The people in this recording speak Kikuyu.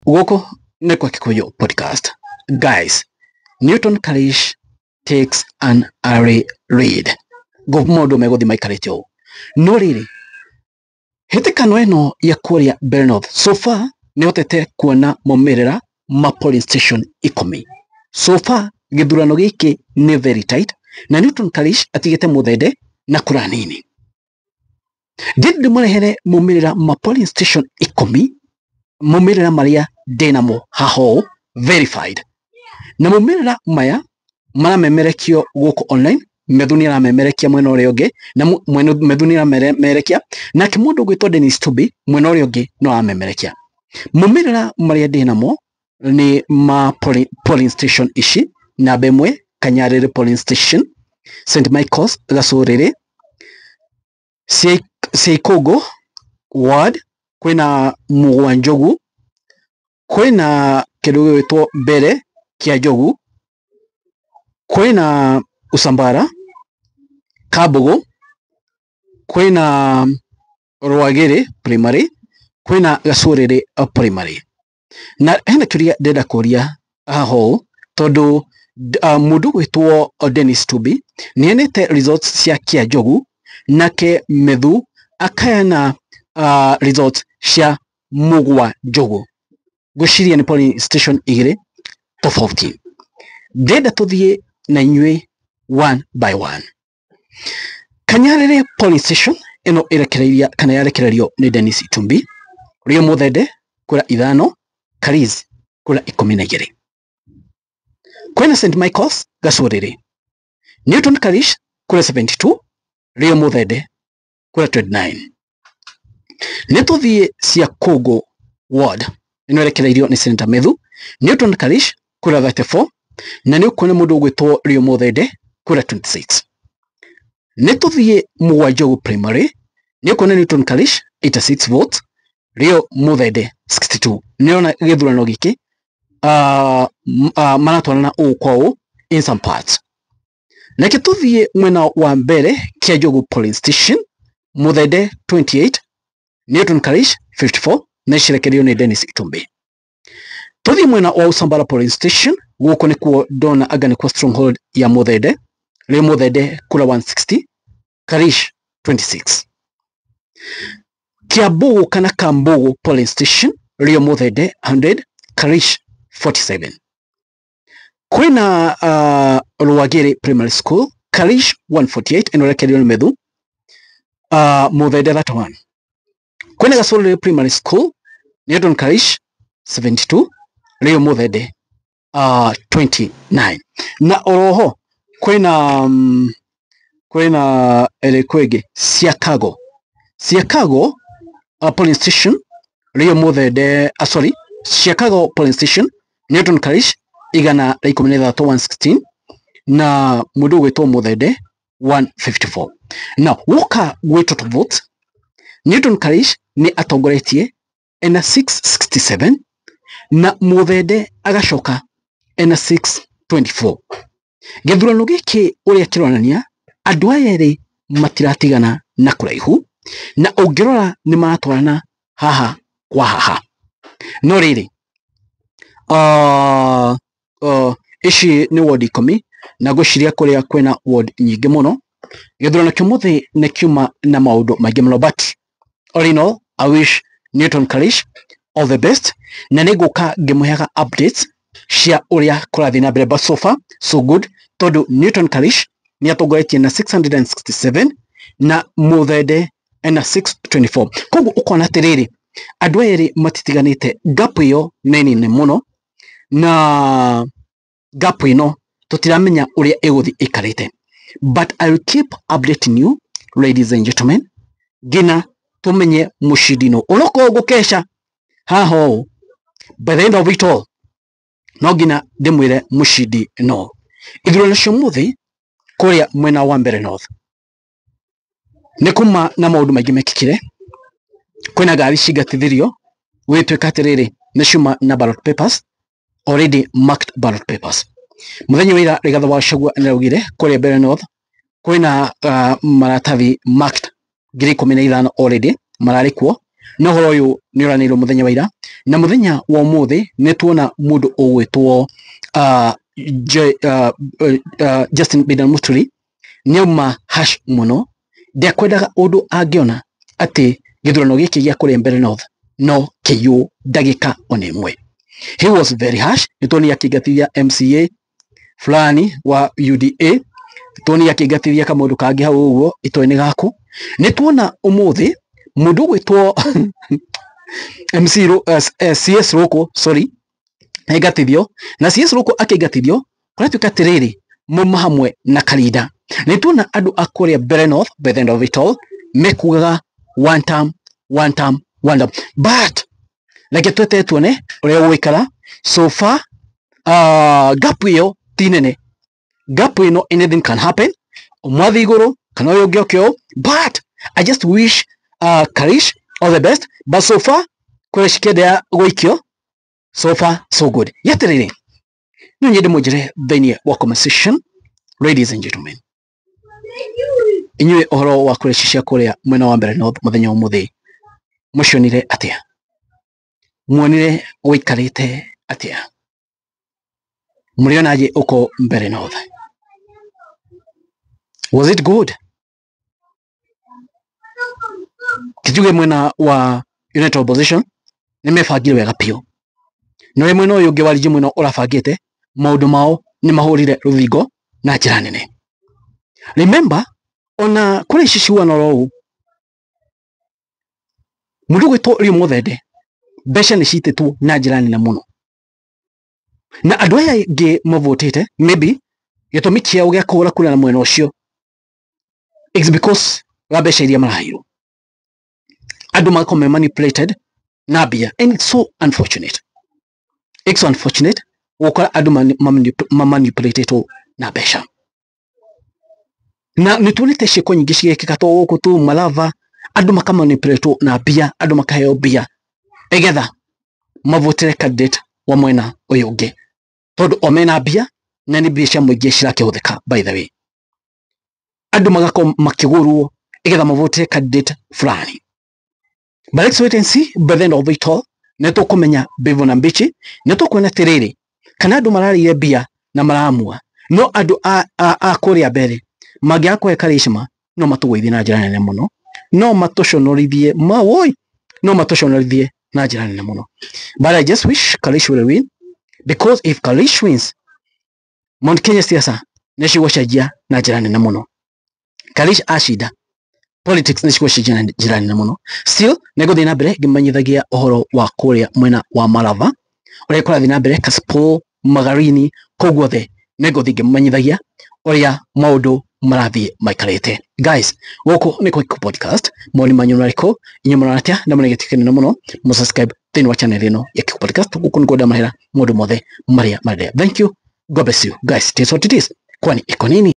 Gũkũ nĩ kwa Kikuyu Podcast. Guys, Newton Karish takes an early lead. Maũndũ megũthiĩ maikarĩte ũũ. No rĩrĩ, hĩtĩkano ĩno ya kũrĩa Mbeere North so far nĩhotete kuona maumĩrĩra ma polling station 10. So far gĩthurano gĩkĩ nĩ very tight na Newton Karish atigĩte Muthende na kura nini. Ndĩrĩ ndĩmũrehere maumĩrĩra ma polling station 10, maumĩrĩra marĩa ndĩnamo haha ũũ verified, na maumĩrĩra maya maramemerekio gũkũ online. Methu nĩ aramemerekia mwena ũrĩa ũngĩ na Methu nĩ aramemerekia, nake mũndũ ũgwĩtwo Dennis Tubi mwena ũrĩa ũngĩ no aramemerekia. Maumĩrĩra marĩa ndĩnamo nĩ ma polling station ici: namba 1 Kanyarĩrĩ polling station, St Michael's Gacũrĩrĩ, Ciaikũngũ ward, kwĩna Mũgwa Njogu, kwĩna kĩndũ gĩgwĩtwo Mbere kĩa Njogu, kwĩna Usambara Kambugu, kwĩna Rwagĩrĩ primary, kwĩna Gacũrĩrĩ primary. Na hena kĩũria ndĩrenda kũria haha ũũ, tondũ mũndũ ũgwĩtwo Dennis Tubi nĩenete results cia Kĩa Njogu, nake Methu akayana results cia Mũgwa Njogu. Ngwĩciria nĩ polling station igĩrĩ tofauti. Ndĩrenda tũthiĩ na inyuĩ one by one. Kanyarĩrĩ polling station ĩno ĩrekereiria kana yarekererio nĩ Dennis Itumbi, Rio Muthende kura 5, Kariz kura 12. Kwĩna St Michael's Gacũrĩrĩ, Newton Karish kura 72, Rio Muthende kura 29. Nĩ tũthiĩ cia Kũngũ ward, ĩno ĩrekereirio nĩ Senator Methu, Newton Karish kura 34, na nĩ ũkuona mũndũ ũgwĩtwo Rio Muthende kura 26. Nĩ tũthiĩ Mũgwa Njogu primary, nĩ ũkuona Newton Karish 86 votes, Rio Muthende 62. Nĩ ũrona gĩthurano gĩkĩ maratwarana ũũ kwa ũũ in some parts. Nake tũthiĩ mwena wa mbere Kĩa Njogu polling station, Muthende 28, Newton Karish 54, na icirekererio nĩ Dennis Itumbi. Tũthiĩ mwena wa Usambara polling station, gũkũ nĩkuo ndona anga nĩkuo stronghold ya Muthende, Rio Muthende kura 160, Karish 26. Kiambugu kana Kambugu polling station, Rio Muthende 100, Karish 47. Kwĩna Rwagĩrĩ primary school, Karish 148, ĩno ĩrekereirio nĩ Methu, Muthende 31. Kwĩna Gacũrĩrĩ primary school, Newton Karish 72, Rio Muthende 29. Na oroho kwĩna ĩrĩkũ ĩngĩ, Siakago, Siakago polling station, Rio Muthende, sorry, Siakago polling station, Newton Karish 116, 116, na mũndũ ũgwĩtwo Muthende 154. Now woka gwĩ total votes, Newton Karish nĩ atongoretie ena 667 na Muthende agacoka ena 624. Gĩthurano gĩkĩ ũrĩa kĩronania, andũ aya erĩ matiratigana na kũraihu, na ũngĩrora nĩ maratwarana haha kwa haha. No rĩrĩ, ici nĩ ward 10, na ngwĩciria kũrĩa kwĩna ward nyingĩ mũno. Gĩthurano kĩa ũmũthĩ nĩ kiuma na maũndũ maingĩ mũno, but all in all, I wish Newton Karish all the best, na nĩ ngũka ngĩmũheaga updates cia ũrĩa kũrathiĩ na mbere, but so far so good, tondũ Newton Karish nĩ atongoretie na 667 na Muthende ena 624. Koguo ũkona atĩrĩrĩ, andũ aya erĩ matitiganĩte, gap ĩyo nĩ nene mũno, na gap ĩno tũtiramenya ũrĩa ĩgũthiĩ ĩikarĩte, but I will keep updating you, ladies and gentlemen, nginya tumenye mũcindi no. Onokorwo ngũkeca haha ũũ, by the end of it all no nginya ndĩmwĩre mũcindi no. Ithurano cia ũmũthĩ kũrĩa mwena wa Mbeere North nĩ kuma na maũndũ maingĩ mekĩkire. Kwĩna ngari cingatithirio, gũgĩtuĩka atĩrĩrĩ nĩ ciuma na ballot papers already marked, ballot papers. Mũthenya wa ira Rigathĩ wa Gachagua nĩaraugire kũrĩa Mbeere North kwĩna maratathi marked 15,000 already mararĩ kuo. Na ũhoro ũyũ nĩ ũranĩirwo mũthenya wa ira na mũthenya wa ũmũthĩ nĩ tuona mũndũ ũgwĩtwo Justin Biden Muturi nĩauma hash mũno, ndekwendaga ũndũ angĩona atĩ gĩthurano gĩkĩ gĩa kũrĩa Mbeere North no kĩiywo ndagĩka ona ĩmwe. He was very harsh. Nĩtuonire akĩingatithia MCA fulani wa UDA, tuonire akĩingatithia kamũndũ kangĩ hau ũguo itoĩ-inĩ gaku. Nĩtuona ũmũthĩ mũndũ ũgwĩtwo MC CS Rũkũ, sorry, aingatithio na CS Rũkũ akĩingatithio kũratuĩka atĩrĩrĩ mauma hamwe na Karinda. Nĩtuona andũ a kũrĩa Mbeere North by the end of it all mekugaga one term, one term, one term, but reke twete tuone ũrĩa gũgũikara. So far gap ĩyo ti nene, gap ĩno anything can happen, ũmwe athiĩ igũrũ kana ũyũ ũngĩ oke ũũ, but I just wish Karish all the best, but so far kũrĩa cikĩendeea gũikio, so far so good. Gĩatĩrĩrĩ, no nyende mũnjĩre thĩinĩ wa comment section, ladies and gentlemen, inyuĩ ũhoro wa kũrĩa cia kũrĩa mwena wa Mbeere North mũthenya wa ũmũthĩ mũcionire atĩa? Muonire gũikarĩte atĩa? Mũrĩonaje ũko Mbeere North? Was it good? Kijuge mwena wa United Opposition nĩ mebangire wega biũ, na ũrĩa mwena ũyũ ũngĩ wa Rijĩ mwena ũrabangĩte maũndũ mao nĩ mahũrire rũthingo na njĩra nene. Remember ona kũrĩ ici ciuana oro ũũ, mũndũ ũgwĩtwo Rio Muthende mbeca nĩ citĩtwo na njĩra nene mũno, na andũ aya aingĩ mavotĩte maybe gĩtũmi kĩao gĩa kũhũra kura na mwena ũcio it's because wa mbeca iria maraheirwo, andũ magakorwo me manipulated na mbia, and it's so unfortunate, it's so unfortunate gũkora andũ mamanipulatĩtwo na mbeca. Na nĩ tuonete ciĩko nyingĩ cigĩkĩka to gũkũ tu Malava, andũ makamanipulatewo na mbia, andũ makaheo mbia nĩgetha mavotere candidate wa mwena ũyũ ũngĩ, tondũ o mena mbia na nĩ mbia cia mũingĩ cirakĩhũthĩka. By the way, andũ magakorwo makĩgũrwo nĩgetha mavotere candidate fulani. But let's wait and see. By the end of it all nĩ tũkũmenya mbivu na mbichi, nĩ tũkuona atĩrĩrĩ kana andũ mararĩire mbia na maramua, no andũ a kũrĩa mbere mangĩaga kũhe Karishma no matũgũithie na njĩra nene mũno, no matũconorithie mawoi, no matũconorithie na njĩra nene mũno. But I just wish Karish will win, because if Karish wins, Mount Kenya siasa nĩ cigũcenjia na njĩra nene mũno. Karish acinda, politics nĩ cigũcenjia na njĩra nene mũno. Still nĩ ngũthiĩ na mbere ngĩmenyithagia ũhoro wa kũrĩa mwena wa Malava ũrĩa kũrathiĩ na mbere, Kasipul, Magarini, kũu guothe nĩ ngũthiĩ ngĩmenyithagia ũrĩa maũndũ marathiĩ maikarĩte. Guys, gũkũ nĩ Quick Podcast, mawoni manyu nĩ marĩkũ? Inyuĩ mũrona atĩa? Na mũne gĩtĩo kĩnene mũno mũsubscribe thĩinĩ wa channel ĩno ya Quick Podcast. Gũkũ nĩkuo ndamahera maũndũ mothe marĩa marenderea. Thank you, God bless you guys. It is what it is. Kwani iko nini?